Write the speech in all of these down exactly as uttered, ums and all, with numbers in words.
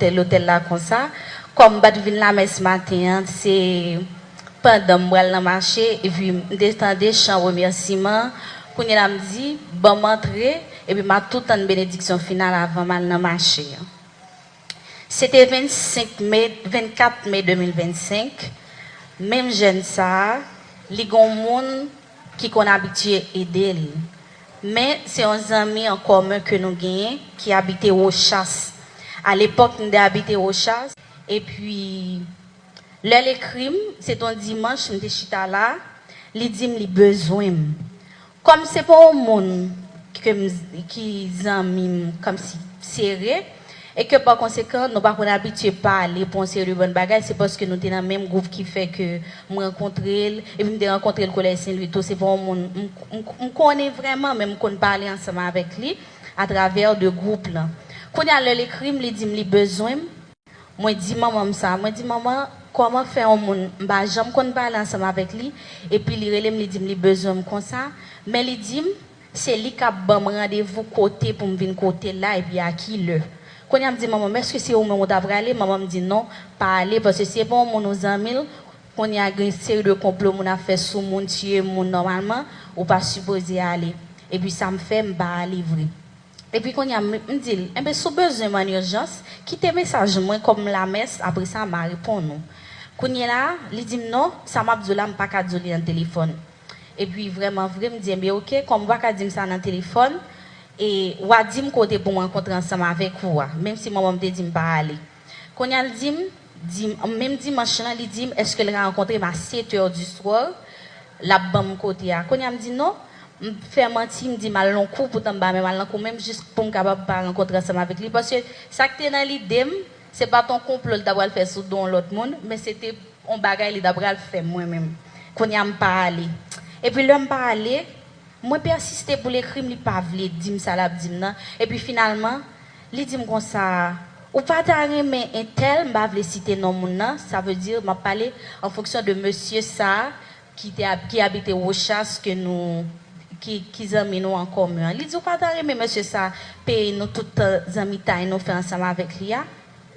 Tèl otèl la konsa. Kòm m pa t vin lamès maten an, se pandan m pral nan mache, epi m te tande chan remèsiman. Kounye la m di, ban m antre, epi m a tou tann benediksyon final avan m al nan mache an. Se te vennsenk me, vennkat me de mil vennsenk. Menm jèn sa a, li gen yon moun ki konn abitye ede l. Men, se yon zanmi an kòmen ke nou genyen ki abite Wochas. Alepòk, m te abite Wochas. Epi, lè l ekri m, se t on dimanch, m te chita la, li di m li bezwen m. Kòm se pa yon moun ke m, ki zanmi m kòmsi sere, e ke pa konsekan, nou pa konn abitye pale pou yon seri de bann bagay, se paske nou te nan menm gwoup ki fè ke m rankontre l, epi m te rankontre l Kolèj Sen Lwi tou, se pa yon moun m, m, m konnen vrèman, men m konn pale ansanm avèk li atravè de gwoup lan. Kounye a, lè l ekri m, li di m li bezwen m, Mwen di manman m sa, mwen di, "Manman, kòman fè yon moun m pa janm konn pale ansanm avèk li, epi li rele m, li di m li bezwen m konsa, men li di m se li k ap ban m randevou kote pou m vin kote l la, epi a ki lè?" Kounye a m di manman m, "Èske se ou menm ou ta prale?" Manman m di, "Non, pa ale, paske si se pa yon moun ou zanmi l, kounye a gen seri de konplo moun ap fè sou moun, tiye moun nòmalman, ou pa sipoze ale." Epi sa m fè, m pa ale vre. Epi kounye a, m, m di l, "Enben, si w bezwen m an ijans, kite mesaj mwen kòm lamès, apre sa, m a reponn ou." Kounye la, li di m, "Non, sa m ap di w la, m pa ka di w li nan telefòn." Epi, vrèman vre, m di, "Enben, oke, kòm ou pa ka di m sa nan telefòn, e w a di m kote pou m rankontre ansanm avèk ou a, menm si manman m te di m pa ale." Kounye a, l di m, di m, menm dimanch lan, li di m, èske l ka rankontre m a sèt è di swa, l ap ban m kote a. Kounye a, m di non, m fè manti, m di m al nan kou, poutan m pa menm al nan kou, menm jis pou m kapab pa rankontre ansanm avèk li. Paske sa k te nan lide m, se pa t yon konplo l ta pral fè sou do yon lòt moun, men se te yon bagay li ta pral fè mwen menm. Kounye a, m pa ale. Epi lè m pa ale, Mwen pèsiste pou l ekri m, li pa vle di m sa l ap di m nan. Epi finalman, li di m konsa, "Ou pa ta renmen entèl?" M pa vle site non moun nan, sa vle di m ap pale an fonksyon de mesye sa a ki te ab-, ki abite Wochas ke nou, ki, ki zanmi nou an komen an. Li di, "Ou pa ta renmen mesye sa a peye nou tout tan zanmitay nou fè ansanm avèk li a?"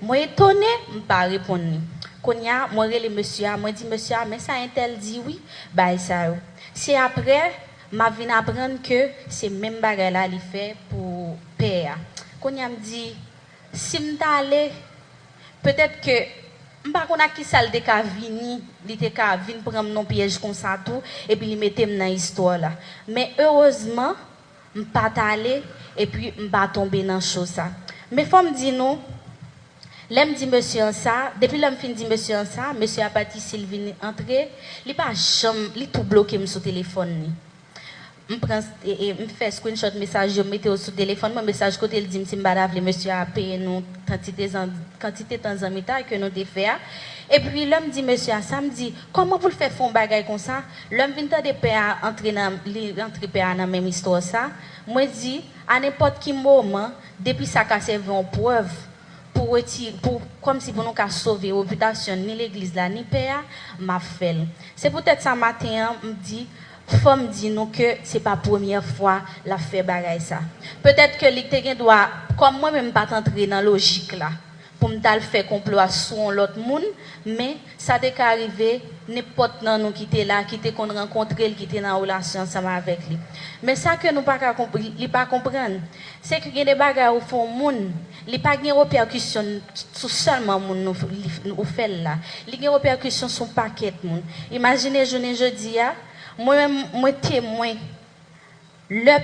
Mwen etone, m pa reponn li. Kounye a, mwen rele mesye a, mwen di mesye a, "Men sa entèl di wi, bagay sa yo." Se apre, m ap vin aprann ke se menm bagay la li fè pou pè a. Kounye a, m di, "Si m t ale, petèt ke m pa konn ak kisa l te ka vini, li te ka vin pran m nan pyèj konsa tou, epi li mete m nan istwa la." Men erezman, m pa t ale, epi m pa tonbe nan cho sa. Men fò m di nou, lè m di mesye an sa, depi lè m fin di mesye an sa, mesye a pati, si l vin antre, li pa janm, li tou bloke m sou telefòn li. M pran, e, e, m fè screenshot mesaj yo, m mete yo sou telefòn mwen, mesaj kote l di m si m pa ta vle mesye a peye nou kantite zan-, kantite tan zanmitay ke nou te fè a. Epi lè m di mesye a sa, m di, "Kòman pou l fè fè yon bagay konsa?" Lè m vin tande pè a antre nan, li rantre pè a nan menm istwa sa, mwen di, a nenpòt ki moman, depi sa ka sèvi yon prèv pou reti-, pou, kòmsi pou nou ka sove repitasyon ni legliz la, ni pè a, m ap fè l. Se poutèt sa maten an, m di, fò m di nou ke se pa premyè fwa l ap fè bagay sa. Petèt ke li te gen dwa, kòm mwen menm m pa t antre nan lojik la, pou m t al fè konplo a sou yon lòt moun, men sa te ka rive nenpòt nan nou ki te la, ki te konn rankontre l, ki te nan relasyon ansanm avèk li. Men sa ke nou pa ka konp-, li pa konprann, se ke gen de bagay ou fè yon moun, li pa gen repèkisyon sou sèlman moun nou, li, ou fè l la. Li gen repèkisyon sou pakèt moun. Imajine jounen jodi a, mwen menm, mwen temwen. Lè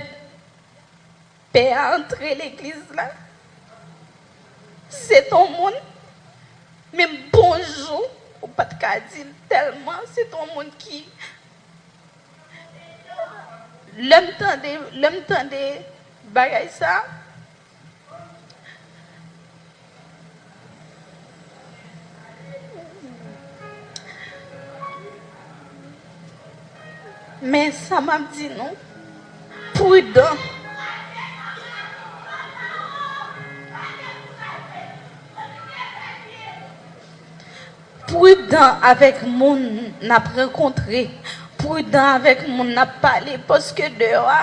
pè a antre legliz la, se t on moun, menm bonjou, ou pa t ka di l tèlman, se t on moun ki, lè m tande, lè m tande bagay sa, Men sa m ap di nou, pridan. Pridan avèk moun n ap rankontre, pridan avèk moun n ap pale, paske deyò a,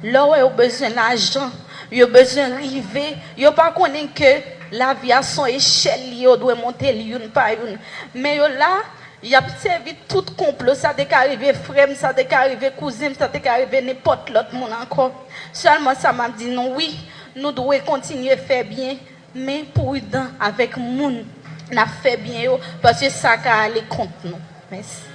lè w wè yo bezwen lajan, yo bezwen rive, yo pa konnen ke Lavi a se yon echèl li ye, yo dwe monte l youn pa youn. Men yo la, y ap sèvi tout konplo. Sa te ka rive frè m, sa te ka rive kouzen m, sa te ka rive nenpòt lòt moun ankò. Sèlman sa m ap di nou, wi, nou dwe kontinye fè byen, men pridan avèk moun n ap fè byen yo, paske sa ka ale kont nou. Mèsi.